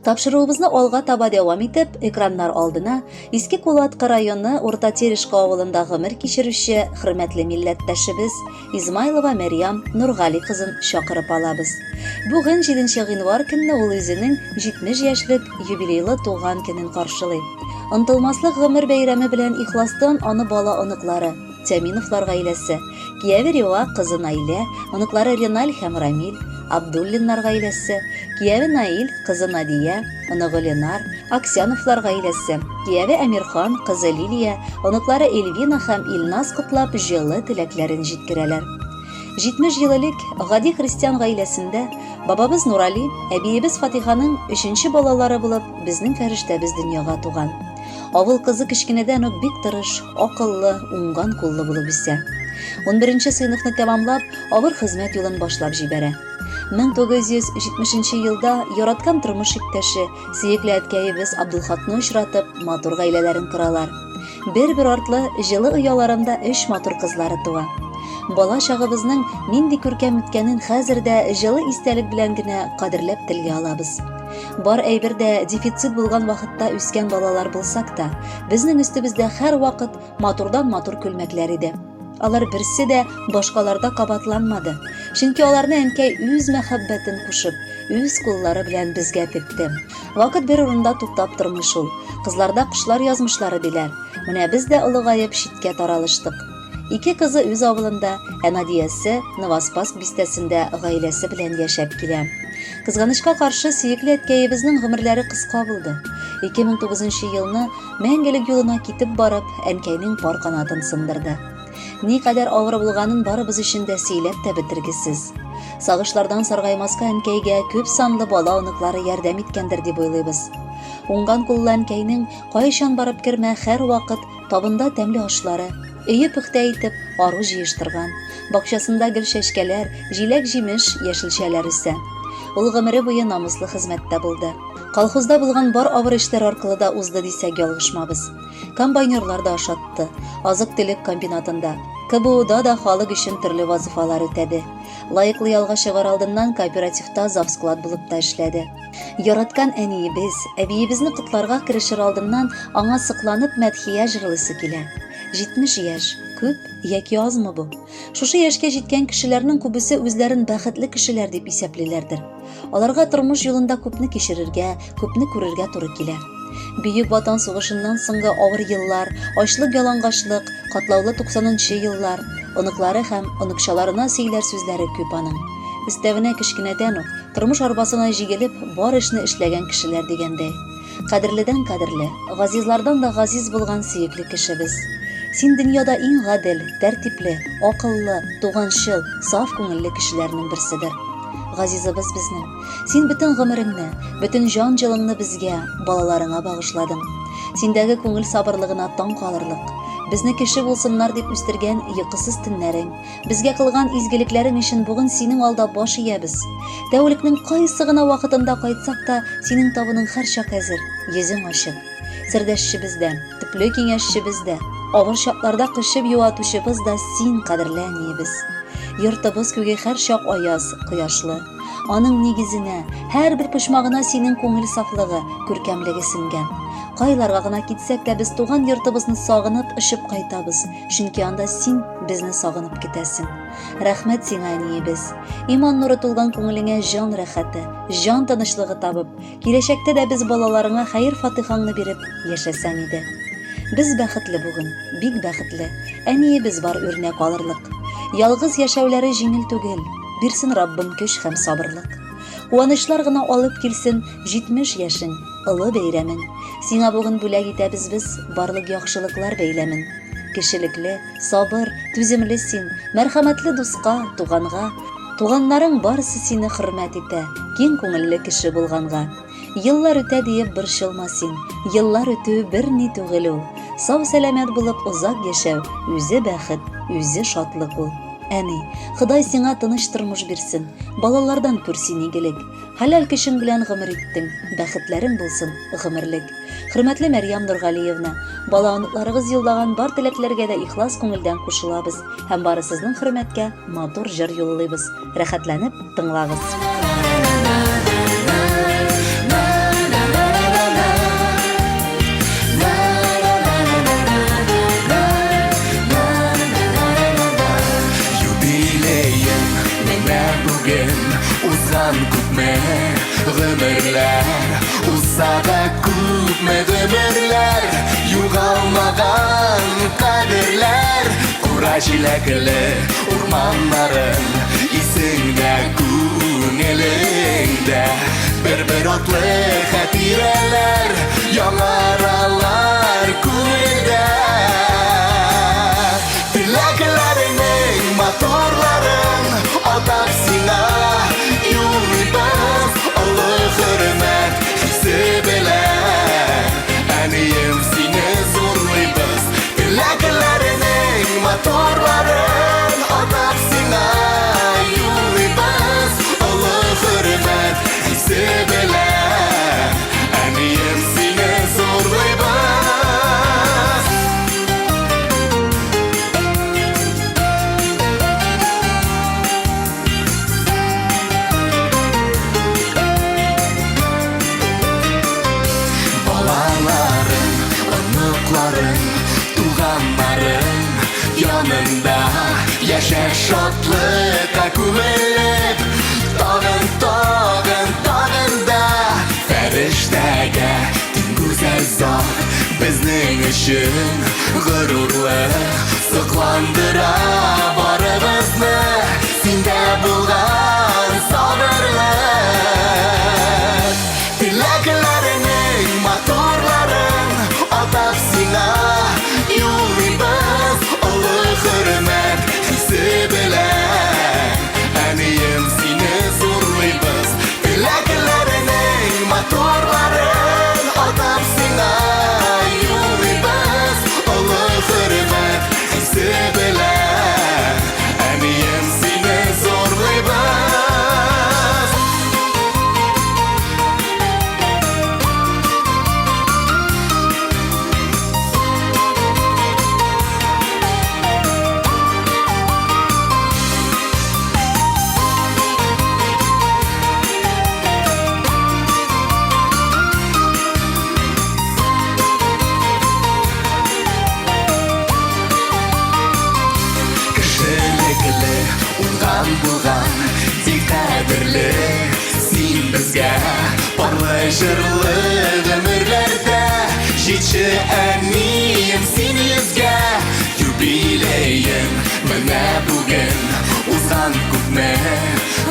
Тапшыруыбызны алга таба дәвам итеп, экраннар алдына Иске Кулаткы районы Урта Терешка авылында гомер кичерүче хөрмәтле милләттәшебез Измайлова Мәрьям Нургали кызын чакырып алабыз. Бүген 7 гыйнвар көнне ул үзенең 70 яшьлек юбилейлы туган көнен каршылый. Онтылмаслык гомер бәйрәме белән ихластан аны бала-оныклары, Тяминовлар гаиләсе, кияве Рива, кызы Наилә, оныклары Реналь һәм Рамиль, Абдуллиннар гаиләсе, кияве Наил, кызы Надия, оныгы Ленар, Аксяновлар гаиләсе, кияве Әмирхан, кызы Лилия, оныклары Эльвина һәм Илназ котлап җылы теләкләрен җиткерәләр. 70 ел элек гади христиан гаиләсендә бабабыз Нурали, әбиебез Фатиханың өченче балалары булып безнең фәрештәбез дөньяга туган. Авыл кызы кечкенәдән үк бик тырыш, акыллы, уңган куллы булып үсә. 11 сыйныфны тәмамлап, авыр хезмәт юлын башлап җибәрә. 1970 елда яраткан тормыш иптәше, сөекле әткәебез Абдулхакны очратып, матур гаиләләрен коралар. Бер-бер артлы җылы ояларында өч матур кызлары туа. Бала чагыбызның нинди күркәм үткәнен хәзер дә җылы истәлек белән генә кадерләп телгә алабыз. Бар әйбер дә дефицит булган вакытта үскән балалар булсак та, безнең өстебездә һәрвакыт матурдан-матур күлмәкләр иде. Алар берсе дә башкаларда кабатланмады. Чөнки аларны әнкәй үз мәхәббәтен кушып, үз куллары белән безгә текте. Вакыт бер урында туктап тормый шул. Кызларда кошлар язмышлары диләр. Менә без дә олыгаеп читкә таралыштык. Ике кызы үз авылында, ә Надиясе Новоспасск бистәсендә гаиләсе белән яшәп килә. Кызганычка каршы, сөекле әткәебезнең гомерләре кыска булды. 2009 елны мәңгелек юлына китеп барып, әнкәйнең пар канатын сындырды. Никадәр авыр булганын барыбыз өчен дә сөйләп тә бетергесез. Сагышлардан саргаймаска әнкәйгә күп санлы бала-оныклары ярдәм иткәндер дип уйлыйбыз. Уңган куллы әнкәйнең кайчан барып кермә, һәрвакыт Табында тәмле ашлары, өе пөхтә итеп, ару җыештырган. Бакчасында гөл чәчкәләр, җиләк-җимеш, яшелчәләр үсә. Ул гомере буе намуслы хезмәттә булды. Колхозда булган бар авыр эшләр аркылы да узды дисәк ялгышмабыз. Комбайнерлар да ашатты, азык-төлек комбинатында, КБУда да халык өчен төрле вазыйфалар үтәде. Лаеклы ялга чыгар алдыннан кооперативта завсклад булып та эшләде. Яраткан әниебез, әбиебезне котларга керешер алдыннан аңа сокланып мәдхия җырлыйсы килә. 70 яшь, күп яки азмы бу? Шушы яшькә җиткән кешеләрнең күбесе үзләрен бәхетле кешеләр дип исәплиләрдер. Аларга тормыш юлында күпне кичерергә, күпне күрергә туры килә. Бөек Ватан сугышыннан соңгы авыр еллар, ачлык-ялангачлык, катлаулы 90 нчы еллар, оныклары һәм оныкчаларына сөйләр сүзләре күп аның. Өстәвенә кечкенәдән үк, тормыш арбасына җигелеп, бар эшне эшләгән кешеләр дигәндәй. Кадерледән кадерле, газизлардан да газиз булган сөекле кешебез. Син дөньяда иң гадел, тәртипле, акыллы, туганчыл, саф күңелле кешеләрнең берседер. Газизыбыз безнең. Син бөтен гомереңне, бөтен җан җылыңны безгә, балаларыңа багышладың. Синдәге күңел сабырлыгына таң калырлык. Безне кеше булсыннар дип үстергән йокысыз төннәрең, безгә кылган изгелекләрең өчен бүген синең алда баш иябез. Тәүлекнең кайсы гына вакытында кайтсак та, синең табының һәрчак әзер, йөзең ачык. Сердәшчебез дә, төпле киңәшчебез дә, авыр чакларда кочып юатучыбыз да син, кадерле әниебез. Йортыбыз күге һәрчак аяз, кояшлы. Аның нигезенә, һәрбер почмагына синең күңел сафлыгы, күркәмлеге сеңгән. Кайларга гына китсәк тә, без туган йортыбызны сагынып очып кайтабыз, чөнки анда син безне сагынып көтәсең. Рәхмәт сиңа, әниебез. Иман нуры тулган күңелеңә җан рәхәте, җан тынычлыгы табып, киләчәктә дә без балаларыңа хәер-фатихаңны биреп яшәсәң иде. Без бәхетле бүген, бик бәхетле. Әниебез бар үрнәк алырлык. Ялгыз яшәүләре җиңел түгел. Бирсен Раббым көч һәм сабырлык. Куанычлар гына алып килсен 70 яшең, олы бәйрәмең. Сиңа бүген бүләк итәбез без барлык яхшылыклар бәйләмен. Кешелекле, сабыр, түземле син, мәрхәмәтле дуска, туганга. Туганнарың барысы сине хөрмәт итә, киң күңелле кеше булганга. Еллар үтә диеп борчылма син, еллар үтү берни түгел ул. Сау-сәламәт булып озак яшәү, үзе бәхет, үзе шатлык ул. Әни, Ходай сиңа тыныч тормыш бирсен, балалардан күр син игелек. Хәләл көчең белән гомер иттең, бәхетләрең булсын гомерлек. Хөрмәтле Мәрьям Нургалиевна, бала-оныкларыгыз юллаган бар теләкләргә дә ихлас күңелдән кушылабыз һәм бары сезнең хөрмәткә матур җыр юллыйбыз. Рәхәтләнеп тыңлагыз. Узган күпме гомерләр, узса да күпме гомерләр, югалмаган кадерләр, кура җиләкле урманнарың исеңдә, күңелеңдә. Бер-бер атлы хатирәләр яңаралар күңелдә. Теләкләреңнең матурларын атап сиңа юллыйбыз олы хөрмәт хисе белән. Әнием, сине зурлыйбыз. Теләкләреңнең матурларын атап сиңа юллыйбыз олы хөрмәт хисе белән. Әнием, сине зурлыйбыз. Балаларың, оныкларың, туганнарың янында яшә шатлыкка күмелеп, тагын, тагын, тагын да фәрештәгә тиң гүзәл зат безнең өчен горурлык сокландыра барыбызны синдә булган сабырлык. Теләкләреңнең матурларын атап сиңа юллыйбыз олы хөрмәт хисе белән. Әнием, сине зурлыйбыз. Теләкләреңнең матурларын атап сиңа юллыйбыз олы хөрмәт хисе белән. Әнием, сине зурлыйбыз. Кешелекле, уңган булган, бик кадерле син безгә. Парлы җырлы гомерләрдә җитче, әнием, син йөзгә. Юбилеең менә бүген. Узган күпме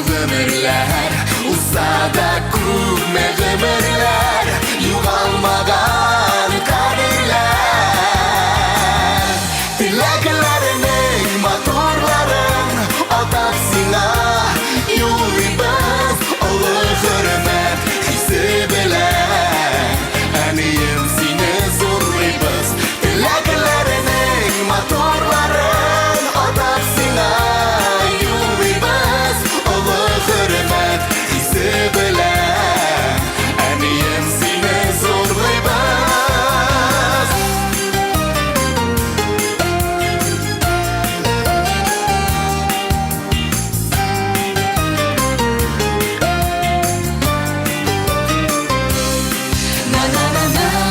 гомерләр, узса да күпме гомерләр, югалмаган кадерләр. Теләкләреңнең матурларын атап сиңа юллыйбыз олы хөрмәт хисе белән. Әнием, сине зурлыйбыз. Теләкләреңнең матурларын атап сиңа юллыйбыз олы хөрмәт хисе белән. Әнием, сине зурлыйбыз. На на на на.